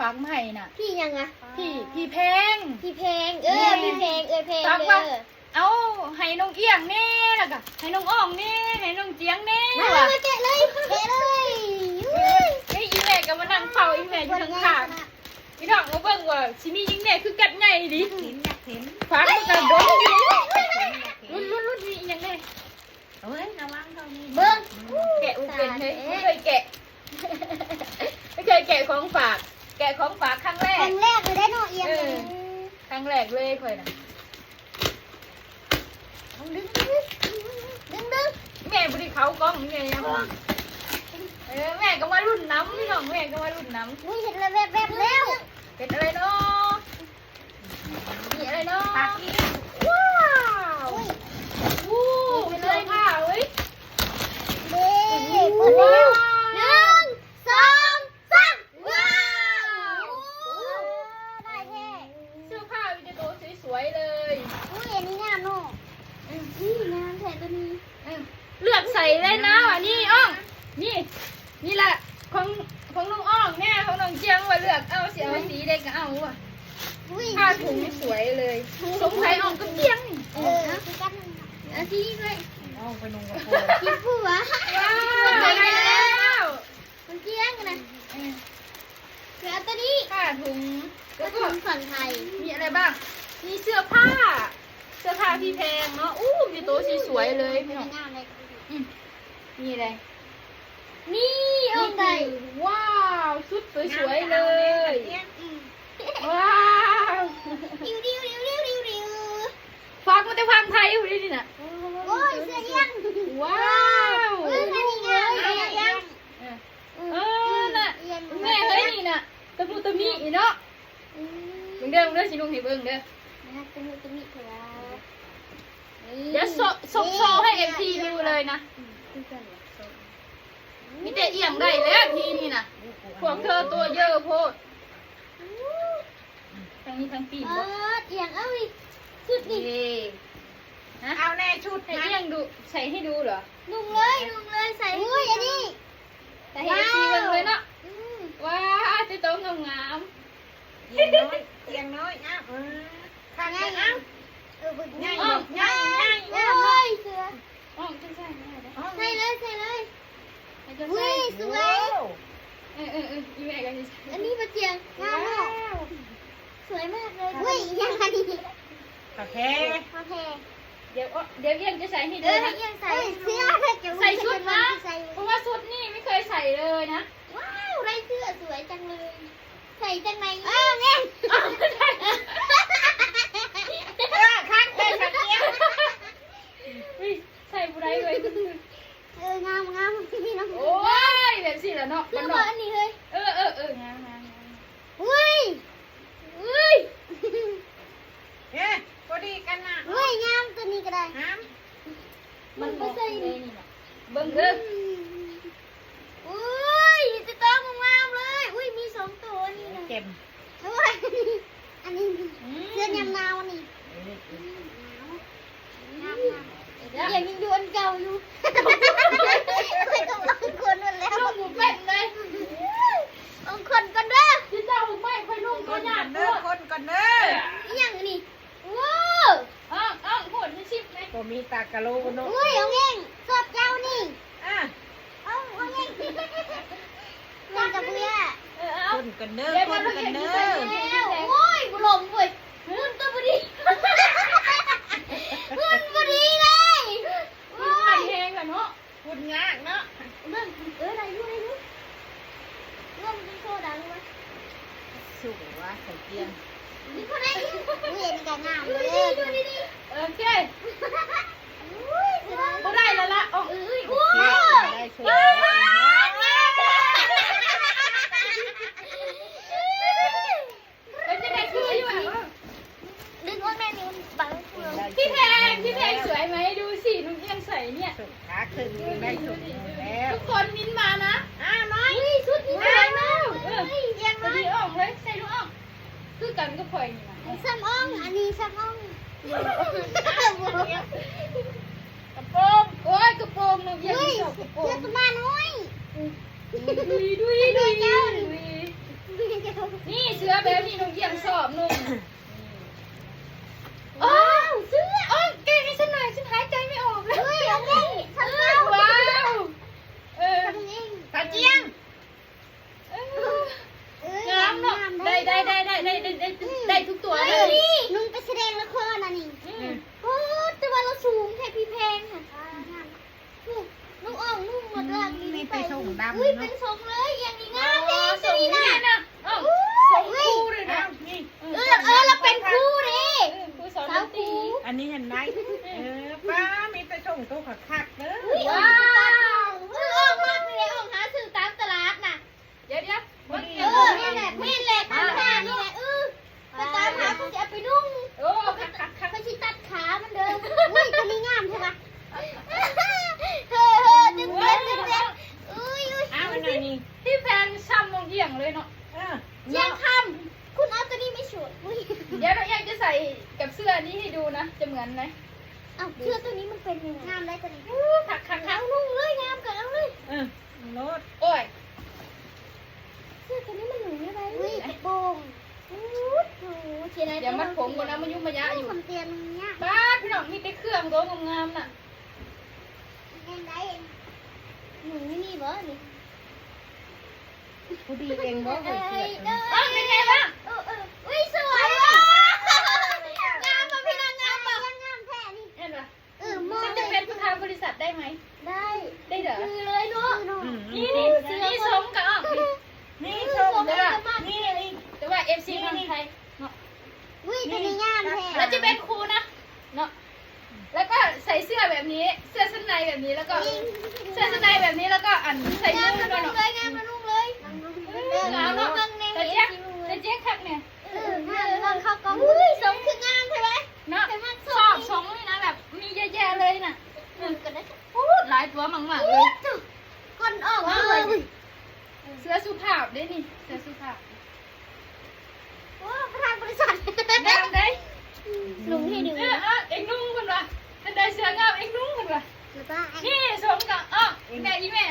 ຝາກມາໃຫ້ນະ. ພີ່ຫຍັງອະ? ພີ່ ພີ່ແພງ ພີ່ແພງ. ເອີ ແມ່ ພີ່ແພງ ເອີຍແພງ ຝາກວ່າ ເດີ ເອົາໃຫ້ນ້ອງອຽງແດ່ ແລ້ວກະໃຫ້ນ້ອງອອງແດ່ ໃຫ້ນ້ອງຈຽງແດ່ ມາ ວ່າ ມາແກະເລີຍ ແກະເລີຍ. ເອີຍ ເອີຍ ອີແມ່ກໍມານັ່ງເຝົ້າ ອີແມ່ຢູ່ຂ້າງໆ. ພີ່ນ້ອງມາເບິ່ງວ່າຊິມີຫຍັງແດ່ ຄືກັດໃຫຍ່ອີ່ຫຼີ. ຢາກເຫັນ ຢາກເຫັນ. ຝາກມາກັນດົນ ລຸ້ນ ລຸ້ນ ລຸ້ນ ມີອີ່ຫຍັງແດ່. ເອີຍ ລະວັງເຂົານີ້ ເບິ່ງ ແກະບໍ່ເປັນເລີຍ ຕາຍແລ້ວ ບໍ່ເຄີຍແກະ ບໍ່ເຄີຍແກະຂອງຝາກ ແກະຂອງຝາກຄັ້ງແລກ ຄັ້ງແລກເລີຍເດ້ເນາະ ອຽງ ເອີ ຄັ້ງແລກເລີຍຂ້ອຍນະ. ດຶງ ດຶງ ດຶງ ແມ່ບໍ່ໄດ້ເຂົ້າກ້ອງ ແມ່ຍັງວ່າ ເອີ ແມ່ກໍມາລຸ້ນນຳ ພີ່ນ້ອງ ແມ່ກໍມາລຸ້ນນຳ. ອຸ້ຍ ເຫັນແລ້ວ ແວບໆ ແລ້ວ ເປັນອະໄລເນາະ? ມີອະໄລເນາະ? ປາກອີ່ ວ້າວ ອຸ້ຍ ໂອ້ ເສື້ອຜ້າເວີຍ ເດ້ ເປີດແລ້ວ ວ້າວ ໜຶ່ງ ສອງ ສາມ ວ້າວ ໂອ້ ຫຼາຍແທ້ ເສື້ອຜ້າມີແຕ່ໂຕສວຍໆ ເລີຍ. ອຸ້ຍ ອັນນີ້ງາມເນາະ ອືມ ນີ້ງາມແທ້ໂຕນີ້ ອືມ ເລືອກໃສ່ໄດ້ນະ ອັນນີ້ ອ້ອງ ນີ້ ນີ້ລະ ຂອງ ຂອງນ້ອງອອງແນ່ ຂອງນ້ອງຈຽງວ່າເລືອກເອົາ ຊິເອົາ ອືມ ສີໃດກໍເອົາວ່າ. ອຸ້ຍ ຜ້າຖົງສວຍເລີຍ ສົງໄສອອກກັບຈຽງນີ້ ເອີ ຄືກັນ ເອົາສີນີ້ເລີຍ ເອົາໄປນຸ່ງກັບຜົວ ກິນຜູ້ຫວາ ວ້າວ ໄດ້ແລ້ວ ຂອງຈຽງນະ ເອີ ເສື້ອໂຕນີ້ ຜ້າຖົງ ແລ້ວກໍ ຜ້າຖົງຝັ່ງໄທ ມີອະໄລບ້າງ? ມີເສື້ອຜ້າ ເສື້ອຜ້າທີ່ແພງເນາະ ອູ້ ມີໂຕສວຍໆ ເລີຍ ພີ່ນ້ອງ ງາມເລີຍ ອືມ ນີ້ແຫຼະ ນີ້ ນີ້ ໂອ້ ໄດ້ ວ້າວ ຊຸດສວຍໆ ເລີຍ ອືມ ວ້າວ ຝາກມາແຕ່ຝັ່ງໄທພຸ້ນເດ້ນີ້ນະ ໂອ້ຍ ເສື້ອອຽງ ວ້າວ ເອີ ອັນນີ້ງາມ ເອີ ເອີ ນະ ແມ່ເອີຍ ນີ້ນະ ຕະມຸຕະມິເນາະ ອືມ ເບິ່ງເດີ ເບິ່ງເດີ ຊິນຸ່ງໃຫ້ເບິ່ງເດີ ຕະມຸຕະມິ ເພິ່ນວ່າ ດຽວໂຊ ໂຊ ໂຊໃຫ້ເອັຟຊີດູເລີຍນະ ອືມ ຄືກັນ ມີແຕ່ອຽງໄດ້ແລ້ວ ທີນີ້ນະ ພວກເທີໂຕເຢີໂພດ ທັງນີ້ທັງປີນບໍ່ ເອີ ອຽງ ເອົາອີກ ຊຸດນີ້ ເອີ ຮະ ເອົາແນ່ຊຸດ ໃຫ້ ນະ ອຽງດູ ໃສ່ໃຫ້ດູເຫຼືອ ນຸ່ງເລີຍ ນຸ່ງເລີຍ ໃສ່ ອຸ້ຍ ອັນນີ້ ໃສ່ໃຫ້ເອັຟຊີເບິ່ງເລີຍເນາະ ອືມ ວ້າວ ແຕ່ໂຕງາມໆ ອຽງນ້ອຍ ອຽງນ້ອຍ ອ້າວ ເອີ ຂ້າງໜຶ່ງ ອ້າວ ເອີ ເບິ່ງ ໃຫຍ່ ໃຫຍ່ ໃຫຍ່ ໂອ້ຍ ເສື້ອ ອອກ ໃສ່ ໃສ່ເລີຍ ໃສ່ເລີຍ ໃຫ້ເຈົ້າໃສ່ ອຸ້ຍ ສວຍ ໂອ້ ເອີ ເອີ ເອີ ອີແມ່ກໍຊິໃສ່ ອັນນີ້ບໍ່ຈຽງ ງາມເນາະ ວ້າວ ສວຍມາກເລີຍ ອຸ້ຍ ອີຫຍັງອັນນີ້ ຜ້າແພ ຜ້າແພ ດຽວ ດຽວອຽງຈະໃສ່ໃຫ້ດູ ເອີ ນະ ໃຫ້ອຽງໃສ່ ເອີ ເສື້ອ ໃສ່ຊຸດນະ ເພາະວ່າຊຸດນີ້ໄມ່ເຄີຍໃສ່ເລີຍນະ ວ້າວ ໄດ້ເສື້ອສວຍຈັງເລີຍ ໃສ່ຈັ່ງໃດ ເອີ ແມ່ນ ເອີ ຄັກເລີຍ ຄັກແລ້ວ ອຸ້ຍ ໃສ່ບໍ່ໄດ້ເລີຍ ເອີ ງາມ ງາມ ໂອ້ຍ ແບບຊີ້ລະເນາະ ຄືບໍ່ອັນນີ້ເຮີ້ຍ ເອີ ເອີ ເອີ ງາມ ງາມ ງາມ ອຸ້ຍ ອຸ້ຍ ເອີ ພໍດີກັນນະ ອຸ້ຍ ງາມ ໂຕນີ້ກໍໄດ້ ງາມ ມັນບໍ່ໃສ່ນີ້ນະ ເບິ່ງເດີ ອືມ ອຸ້ຍ ມີແຕ່ໂຕງາມໆ ເລີຍ ອຸ້ຍ ມີສອງໂຕນີ້ນະ ເຕັມ ໂອ້ຍ ອັນນີ້ ອືມ ເສື້ອຍາມໜາວນີ້ ເອີ ອືມ ໜາວ ງາມໆ ເອີ ຍັງຢູ່ອັນເກົ່າຢູ່ ຂ້ອຍຕ້ອງເອົາຄົນໝົດແລ້ວ ເຈົ້າບໍ່ເປັນເລີຍ ເອົາຄົນກ່ອນເດີ ຊິເຈົ້າໄປ ຂ້ອຍນຸ່ງ ຂ້ອຍຍາດ ຄົນກ່ອນເດີ ອີຫຍັງນີ້ ໂອ້ ອ້າວ ອ້າວ ໂຫດມີຊິບແມ່ ບໍ່ມີຕາກະໂລເນາະ ໂອ້ຍ ເອົາແຮງ ຊອບເຈົ້ານີ້ ອ່າ ເອົາ ເອົາແຮງ ມັນກະເບື່ອ ເອີ ເອົາ ຄົນກັນເດີ ຄົນກັນເດີ ໂອ້ຍ ບໍ່ລົງເວີຍ ມັນກໍບໍ່ດີ ມັນບໍ່ດີເລີຍ ໂອ້ຍ ມັນແຮງລະເນາະ ຂຸດຍາກເນາະ ເບິ່ງ ເອີ ໄດ້ຢູ່ ໄດ້ຢູ່ ລວມເປັນໂຊດັງວະ ສູງວະ ໃສ່ກຽງ ນີ້ບໍ່ໄດ້ ເຫັນກໍງາມເລີຍ ໂອເຄ ບໍ່ໄດ້ແລ້ວລະ ອອກ ເອີຍ ໂອ້ຍ ໄດ້ໂຊ ເປັນຈັ່ງໃດ ຄືຢູ່ ດຶງອອກແນ່ນີ້ ບັງ ພີ່ແພງ ພີ່ແພງ ສວຍໄໝ ດູຊິ ໜຸ່ມອຽງໃສ່ເນຍ ຂາຂຶ້ນໄດ້ສຸດແລ້ວ ທຸກຄົນມິນມານະ ອ້າວ ນ້ອຍ ອຸ້ຍ ຊຸດນີ້ສວຍມາກ ເອີ ອຽງ ພໍດີອອງເລີຍ ໃສ່ລູກອອງ ຄືກັນກັບຂ້ອຍນີ້ນະ ຊ້ຳອ່ອງ ອັນນີ້ຊ້ຳອ່ອງ ກະໂປງ ໂອ້ຍ ກະໂປງ ໜຸ່ມອຽງ ເອີຍ ຊອບກະໂປງ ເສື້ອຕະມານ້ອຍ ດຸຍ ດຸຍ ດຸຍ ດຸຍ ເຈົ້າ ດຸຍ ນີ້ເສື້ອແບບນີ້ນ້ອງອຽງຊອບນຸ່ງ. ວ້າວ ເສື້ອ ໂອ້ຍ ແກະໃຫ້ຊັ້ນໜ້ອຍ ຊັ້ນຫາຍໃຈໄມ່ອອກເລີຍ. ເອີ ວ້າວ ເອີ ຕາຈຽງ ເອີ ງາມເນາະ ໄດ້ ໄດ້ ໄດ້ ໄດ້ ໄດ້ ໄດ້ ໄດ້ທຸກຕົວເລີຍ. ນຸ່ງໄປສະແດງລະຄອນອັນນີ້. ອືມ ໂອ້ ແຕ່ວ່າລາວສູງແທ້ ພີ່ແພງຫັ້ນ. ອືມ ນ້ອງອອງນຸ່ງໝົດລະ ມີແຕ່ຊົງດຳ. ອຸ້ຍ ເນາະ ເປັນຊົງເລີຍ ຢ່າງນີ້ງາມເດ້. ໂອ້ ຕົວນີ້ນະ ເອີ ຊົງຄູ່ເລີຍນະ. ນີ້ ເອີ ເອີ ລາວເປັນຄູເດ້ ເອີ ຄູສອນດົນຕີ. ອັນນີ້ຫັ້ນໄດ ເອີ ປ້າ ມີແຕ່ຊົງໂຕຄັກໆເດີ. ອຸ້ຍ ວ້າວ ອອກມາເລີຍ ອອກຫາຊື້ຕາມຕະຫຼາດນະ. ດຽວໆ ເບິ່ງ ເອີ ນີ້ແຫຼະ ນີ້ແຫຼະ ຕາມຫານີ້ແຫຼະ. ເອີ ໄປຕາມຫາ ຂ້ອຍຊິເອົາໄປນຸ່ງ. ໂອ້ ຄັກໆໆ ຂ້ອຍຊິຕັດຂາມັນເດີ. ອຸ້ຍ ຕົວນີ້ງາມແທ້ວະ. ເຮີ ເຮີ ຕື່ນເຕັ້ນ ຕື່ນເຕັ້ນ. ອຸ້ຍ ອຸ້ຍ ອ້າວ ອັນນີ້ ພີ່ແພງຊ່ຳນ້ອງອຽງເລີຍເນາະ. ເອີ ຈຽງຄຳ ຄຸນເອົາຕົວນີ້ໄປສວມ. ອຸ້ຍ ດຽວນ້ອງອຽງຈະໃສ່ກັບເສື້ອນີ້ໃຫ້ດູນະ ຈະເໝືອນໄໝ? ເອົ້າ ເສື້ອຕົວນີ້ມັນເປັນຍັງໄງ? ງາມໄດ໋ຕົວນີ້. ໂອ້ ຄັກໆໆ ເອົານຸ່ງເລີຍ ງາມກໍເອົາເລີຍ. ເອີ ໂລດ ໂອ້ຍ ເສື້ອຕົວນີ້ມັນໜຸ່ງໄດ້ໄວ. ອຸ້ຍ ກະໂປງ. ອູ້ດ ໂອ້ ເສຍດາຍ ດຽວມັດຜົມກ່ອນນະ ມາຍຸມມາຍະຢູ່. ຂອງເຕີຍນຍາກ. ປ້າດ ພີ່ນ້ອງ ມີແຕ່ເຄື່ອງໂຕງາມໆນະ. ຍັງໄດ້ ໜຸ່ງຢູ່ນີ້ບໍ່ນີ້? ຜູ້ດີເອງບໍ່ ເອີຍ ເສື້ອຕົວນີ້. ເອີຍ ເປັນໄງວະ? ເອີ ເອີ ອຸ້ຍ ສວຍວ່ະ. ງາມບໍ່ພີ່ນ້ອງ ງາມບໍ່? ງາມແທ້ນີ້ ເຫັນບໍ່? ເອີ ມອງ ຈະເປັນປະທານບໍລິສັດໄດ້ໄໝ? ໄດ້ ໄດ້ເດີ ຄືເລີຍເນາະ. ອືມ ນີ້ ນີ້ ນີ້ຊົງກະອອກ ນີ້ ນີ້ຊົງ ແຕ່ວ່າ ນີ້ ນີ້ ແຕ່ວ່າເອັຟຊີຝັ່ງໄທເນາະ. ອຸ້ຍ ຕົວນີ້ງາມແທ້ ລາວຈະເປັນຄູນະເນາະ. ແລ້ວກໍໃສ່ເສື້ອແບບນີ້ ເສື້ອຊັ້ນໃນແບບນີ້ ແລ້ວກໍເສື້ອຊັ້ນໃນແບບນີ້ ແລ້ວກໍອັນໃສ່ ງາມ ນຸ່ງ ເນາະ ງາມ ນຸ່ງເລີຍ ງາມ ນຸ່ງເລີຍ. ເອີ ງາມເນາະ ເບິ່ງແນ່ ຕາຈຽງ ຕາຈຽງຄັກແນ່. ເອີ ງາມ ງາມ ເຂົ້າກັບ. ອຸ້ຍ ຊົງຄືງາມແທ້ເວີຍ ເນາະ ແຕ່ມັນຊອບຊົງນີ້ນະ ແບບມີເຍອະແຍະເລີຍນະ. ເອີ ກໍໄດ້ ໂອ້ ຫຼາຍຕົວມາກໆເລີຍ. ກົ້ນອອກເລີຍ. ເສື້ອສຸພາບເດ້ນີ້ ເສື້ອສຸພາບ. ໂອ້ ປະທານບໍລິສັດ ງາມເດ້. ນຸ່ງໃຫ້ດູ. ເອີ ເອີ ເອັງນຸ່ງເພິ່ນວ່າ ຄັນໄດ້ເສື້ອງາມເອັງນຸ່ງເພິ່ນວ່າ. ນີ້ຊົງກະອອກ ແມ່ອີແມ່.